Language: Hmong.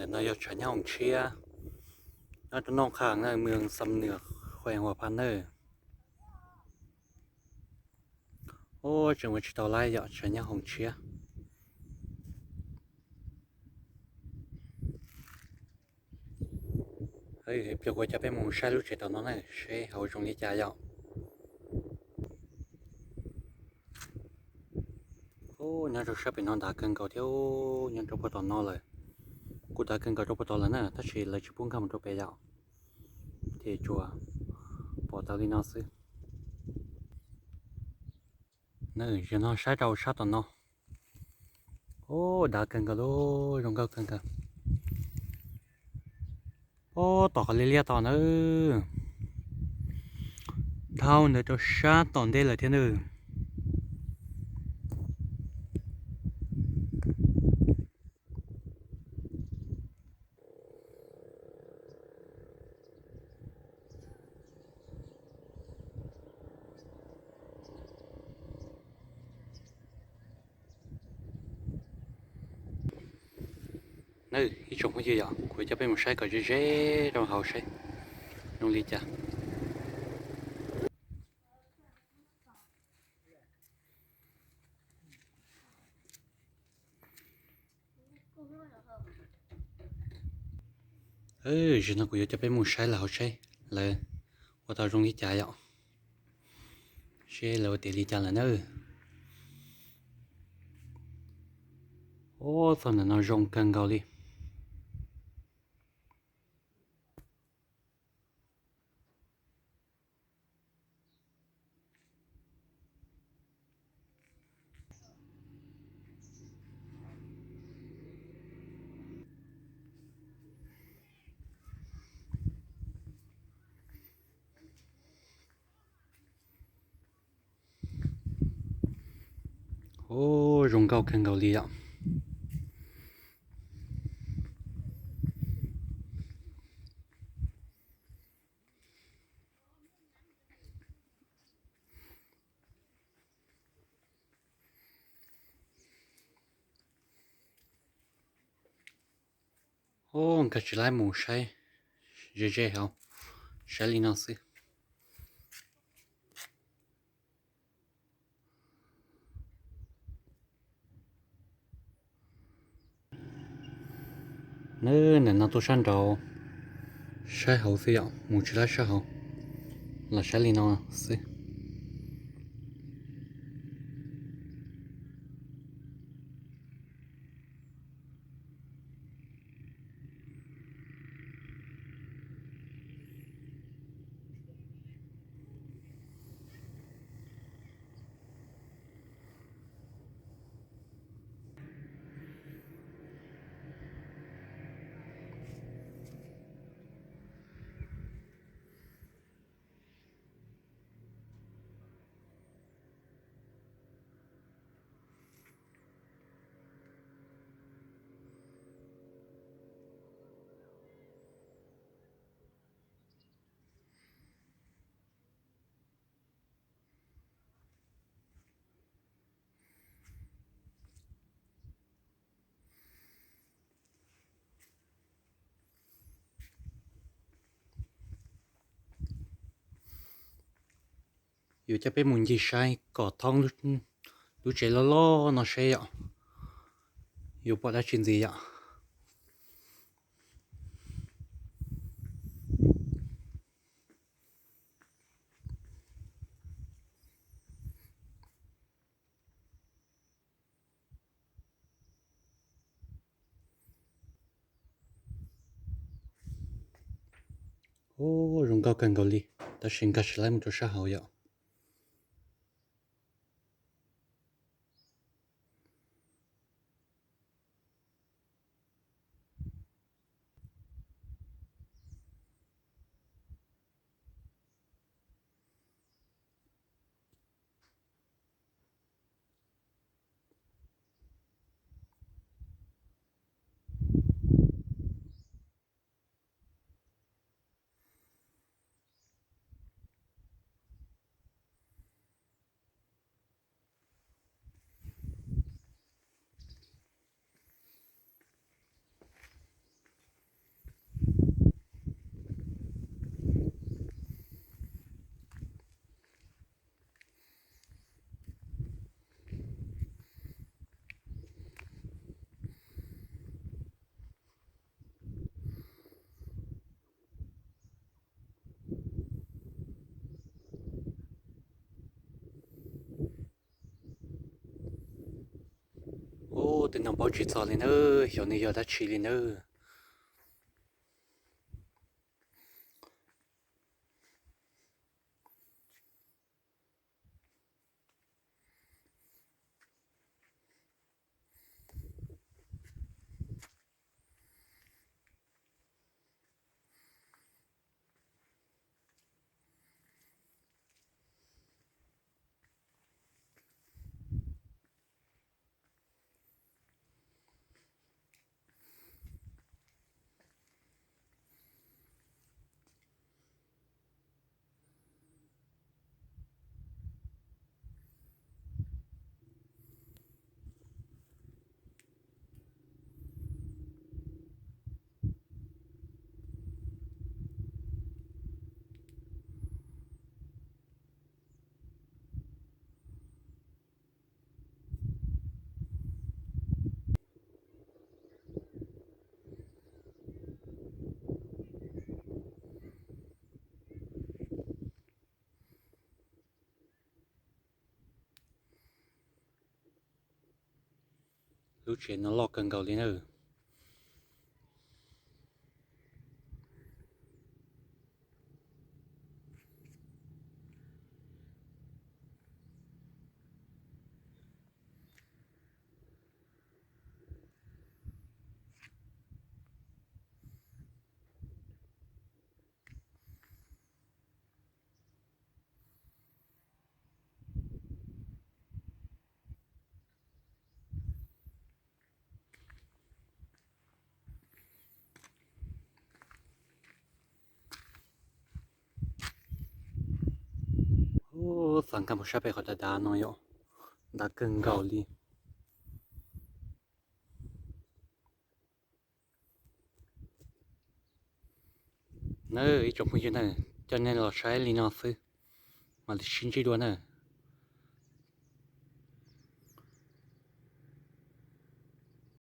No yog tshav nyob hoov tshiab, nyob rau Noj Qha na, moos Xam Nuas, khuees Huas Phas na. Ub, tseem ua tsis tau laib yom, tshav nyob hoov tshiab. Pliag kuv coj peb mus saib lub tsev tom no na, seb hauv zoo li cas yom. Ub, nyob rau sab pem no dav kawg nkaus thiab, nyob rau puag tom no lawm. Kuj dav kawg nkaus rau puag tod lawm na, tab sis lawv tsis pub nkag mus rau pem yom, ces tsuas pom tau li no xwb. Zaum no saib rau sab tom no. Ub, dav kawg nkaus li, zoo nkauj kawg nkaus. Ub, tom qhov liab liab tom na, dhau ntawd rau sab tom ntej lawm thiab na. Nawb, ib tsoom phooj ywg yom, kuv coj peb mus saib kom ze ze rau hauv seb zoo li cas. Zaum no kuv yuav coj peb mus saib lawv hauv seb lawv ua tau zoo li cas yom, seb lawv ua tiav li cas lawm na. Ub, txog ntawm no zoo kawg nkaus li. Ub, zoo nkauj kawg nkaus li yom. Ub, nkag tsis laib mus saib ze ze hauv, saib li no xwb. Nawb, ntawm no tuaj sab nraud saib hauv xwb yom, mus tsis laib sab hauv, los saib li no xwb. Yuav coj peb mus ncig saib kom thoob lub tsev loj loj no seb yom, yuav pom dab tsi ntxiv yom. Ub, zoo nkauj kawg nkaus li, tab sis nkag tsis laib mus rau sab hauv yom. Tus no paub tsis txog li nawb, xyov nws yog dab tsi li nawb. Lub tsev no loj kawg nkaus li nawb. Ub, txav nkag mus sab pem qhov dav dav no yom, dav kawg nkaus li. Nawb ib tsoom phooj ywg na, coj nej los saib li no xwb, mam li sib ntsib dua na.